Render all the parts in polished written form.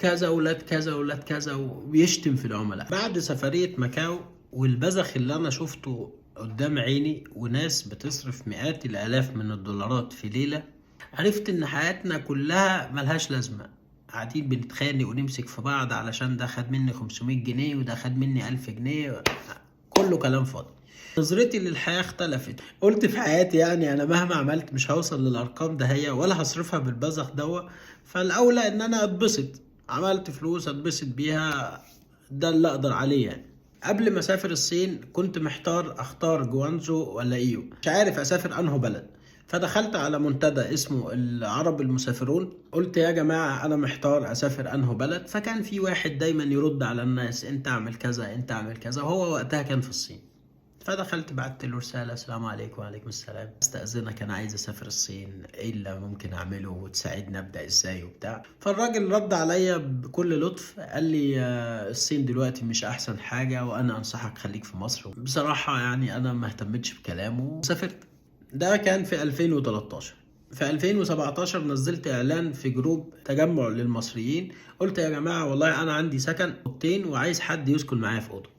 كذا ولاد كذا ولاد كذا، ويشتم في العملاء. بعد سفرية ماكاو والبذخ اللي انا شفته قدام عيني، وناس بتصرف مئات الالاف من الدولارات في ليلة، عرفت ان حياتنا كلها ملهاش لازمة. قاعدين بنتخانق ونمسك في بعض علشان ده خد مني 500 جنيه وده خد مني 1000 جنيه، كله كلام فاضي. نظرتي للحياة اختلفت. قلت في حياتي يعني انا مهما عملت مش هوصل للارقام ده هي ولا هصرفها بالبذخ دوا، فالاولى ان انا اتبسط. عملت فلوس اتبسط بيها، ده اللي اقدر عليه يعني. قبل ما اسافر الصين كنت محتار اختار جوانزو ولا ايو، مش عارف اسافر انه بلد. فدخلت على منتدى اسمه العرب المسافرون، قلت يا جماعة انا محتار اسافر انه بلد. فكان في واحد دايما يرد على الناس، انت اعمل كذا انت اعمل كذا، وهو وقتها كان في الصين. فدخلت بعت له رسالة، السلام عليكم. وعليكم السلام، استأذنك أنا عايز أسافر الصين، إيه اللي ممكن أعمله وتساعدني أبدأ إزاي وبتاع. فالراجل رد عليا بكل لطف، قال لي الصين دلوقتي مش أحسن حاجة، وأنا أنصحك خليك في مصر. بصراحة يعني أنا ما اهتمتش بكلامه وسافرت. ده كان في 2013. في 2017 نزلت إعلان في group تجمع للمصريين، قلت يا جماعة والله أنا عندي سكن أوضتين وعايز حد يسكن معايا في أوضة.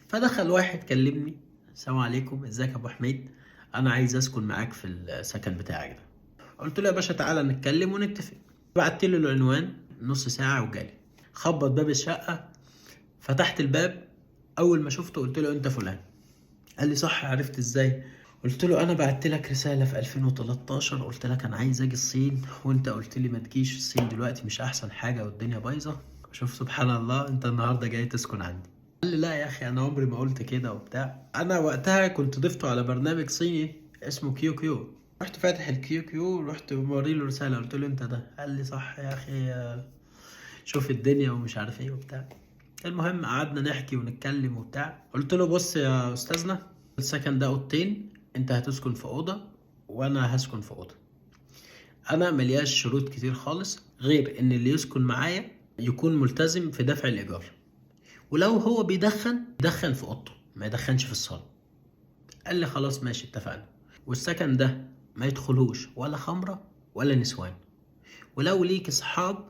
فدخل واحد كلمني، السلام عليكم، ازيك يا ابو حميد، انا عايز اسكن معاك في السكن بتاعك ده. قلت له يا باشا تعالى نتكلم ونتفق. بعت له العنوان، نص ساعة وجالي، خبط باب الشقة، فتحت الباب، اول ما شفته قلت له انت فلان؟ قال لي صح، عرفت ازاي؟ قلت له انا بعت لك رسالة في 2013 قلت لك انا عايز اجي الصين، وانت قلت لي ما تجيش الصين دلوقتي مش احسن حاجة والدنيا بايظة. شوف سبحان الله، انت النهاردة جاي تسكن عندي. قال لي لا يا اخي انا عمري ما قلت كده وبتاع. انا وقتها كنت ضفته على برنامج صيني اسمه QQ، رحت فاتح ال QQ، رحت موري له رسالة، قلت له انت ده؟ قال لي صح يا اخي، شوف الدنيا ومش عارف ايه وبتاع. المهم قعدنا نحكي ونتكلم وبتاع. قلت له بص يا استاذنا، السكن ده اوضتين، انت هتسكن في اوضة وانا هسكن في اوضة. انا ملياش شروط كتير خالص، غير ان اللي يسكن معايا يكون ملتزم في دفع الايجار، ولو هو بيدخن يدخن في اوضته ما يدخنش في الصاله. قال لي خلاص ماشي اتفقنا. والسكن ده ما يدخلوش ولا خمره ولا نسوان، ولو ليك اصحاب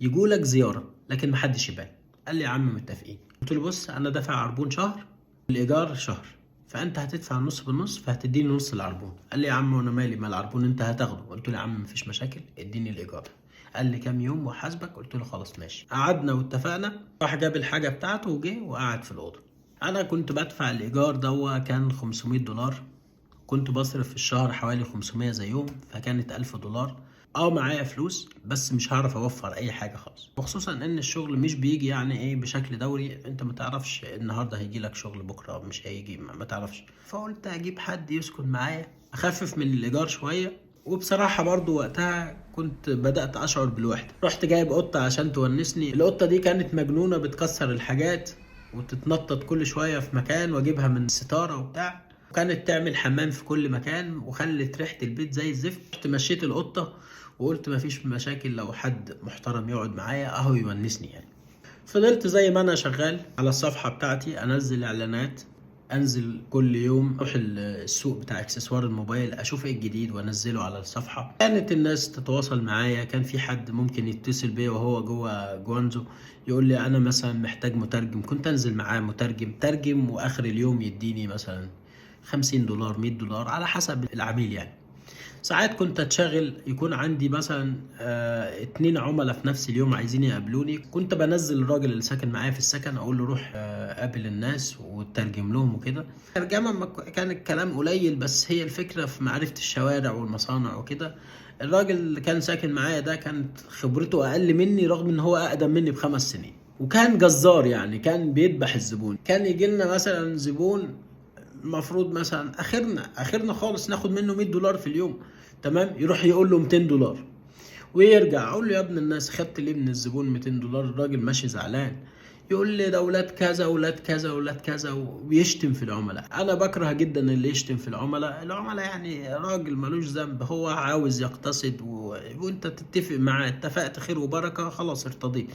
يجولك زيارة لكن محدش يبان. قال لي يا عم متفقين. قلت له بص انا دافع عربون شهر، الايجار شهر، فانت هتدفع النص بالنص، فهتديني نص العربون. قال لي يا عم وانا مالي، ما العربون انت هتاخده. قلت له يا عم مفيش مشاكل، اديني الايجار. قال لي كام يوم وحاسبك. قلت له خلاص ماشي. قعدنا واتفقنا، راح جاب الحاجة بتاعته وجه وقعد في الاوضة. انا كنت بدفع الايجار ده كان $500، كنت بصرف في الشهر حوالي 500 زيهم، فكانت $1000. معايا فلوس بس مش هعرف اوفر اي حاجة خالص، وخصوصا ان الشغل مش بيجي يعني ايه بشكل دوري، انت ما تعرفش النهارده هيجي لك شغل بكره مش هيجي، ما تعرفش. فقلت اجيب حد يسكن معايا اخفف من الايجار شوية. وبصراحة برضو وقتها كنت بدأت أشعر بالوحدة. رحت جايب قطة عشان تونسني. القطة دي كانت مجنونة، بتكسر الحاجات وتتنطط كل شوية في مكان، واجيبها من الستارة وبتاع، وكانت تعمل حمام في كل مكان وخلت ريحة البيت زي الزفت. رحت مشيت القطة وقلت مفيش مشاكل لو حد محترم يقعد معايا اهو يونسني يعني. فضلت زي ما انا شغال على الصفحة بتاعتي، انزل اعلانات، انزل كل يوم اروح السوق بتاع اكسسوار الموبايل اشوف ايه الجديد وانزله على الصفحة. كانت الناس تتواصل معايا، كان في حد ممكن يتصل بيا وهو جوه جوانزو يقول لي انا مثلا محتاج مترجم، كنت انزل معاه مترجم ترجم، واخر اليوم يديني مثلا $50 $100 على حسب العميل يعني. ساعات كنت اتشغل، يكون عندي مثلا 2 عملاء في نفس اليوم عايزين يقابلوني، كنت بنزل الراجل اللي ساكن معايا في السكن اقول له روح قابل الناس وترجم لهم وكده. الترجمة كان الكلام قليل، بس هي الفكرة في معرفة الشوارع والمصانع وكده. الراجل اللي كان ساكن معايا ده كانت خبرته اقل مني رغم ان هو اقدم مني ب5 سنين، وكان جزار يعني، كان بيذبح الزبون. كان يجي لنا مثلا زبون المفروض مثلا اخرنا خالص ناخد منه $100 في اليوم، تمام، يروح يقول له $200 ويرجع. اقول له يا ابن الناس خدت ليه من الزبون $200؟ الراجل ماشي زعلان، يقول لي ده اولاد كذا اولاد كذا اولاد كذا، وبيشتم في العملاء. انا بكره جدا اللي يشتم في العملاء. العملاء يعني راجل ملوش ذنب، هو عاوز يقتصد وانت تتفق معاه، اتفقت خير وبركة خلاص ارتضيت،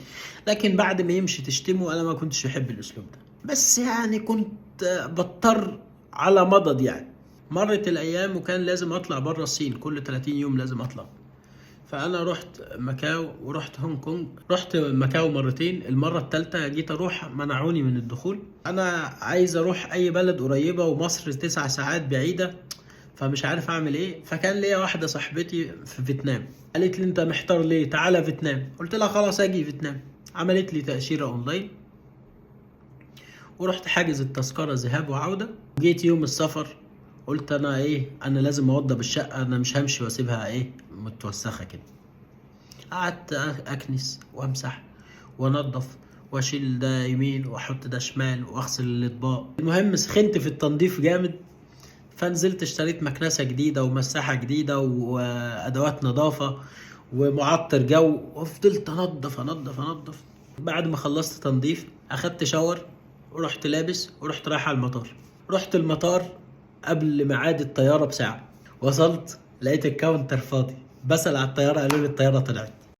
لكن بعد ما يمشي تشتمه. انا ما كنتش بحب الاسلوب ده، بس يعني كنت بضطر على مضض يعني. مرت الايام وكان لازم اطلع بره الصين، كل 30 يوم لازم اطلع. فانا رحت ماكاو ورحت هونج كونج. رحت ماكاو مرتين، المرة الثالثة جيت اروح منعوني من الدخول. انا عايز اروح اي بلد قريبه، ومصر 9 ساعات بعيده، فمش عارف اعمل ايه. فكان ليا واحدة صاحبتي في فيتنام، قالت لي: انت محتار ليه؟ تعالى فيتنام. قلت لها: خلاص اجي فيتنام. عملت لي تاشيرة اونلاين ورحت حاجز التذكرة ذهاب وعوده. جيت يوم السفر قلت انا ايه، انا لازم اوضب الشقه، انا مش همشي واسيبها ايه متوسخه كده. قعدت اكنس وامسح وانضف واشيل ده يمين واحط ده شمال واغسل الاطباق. المهم سخنت في التنظيف جامد، فنزلت اشتريت مكنسة جديدة ومساحة جديدة وادوات نظافة ومعطر جو، وفضلت انضف انضف انضف. بعد ما خلصت تنظيف اخدت shower ورحت لابس ورحت رايح على المطار. رحت المطار قبل ميعاد الطيارة بساعه. وصلت لقيت ال counter فاضي. بسأل على الطياره، قالوا لي الطيارة طلعت.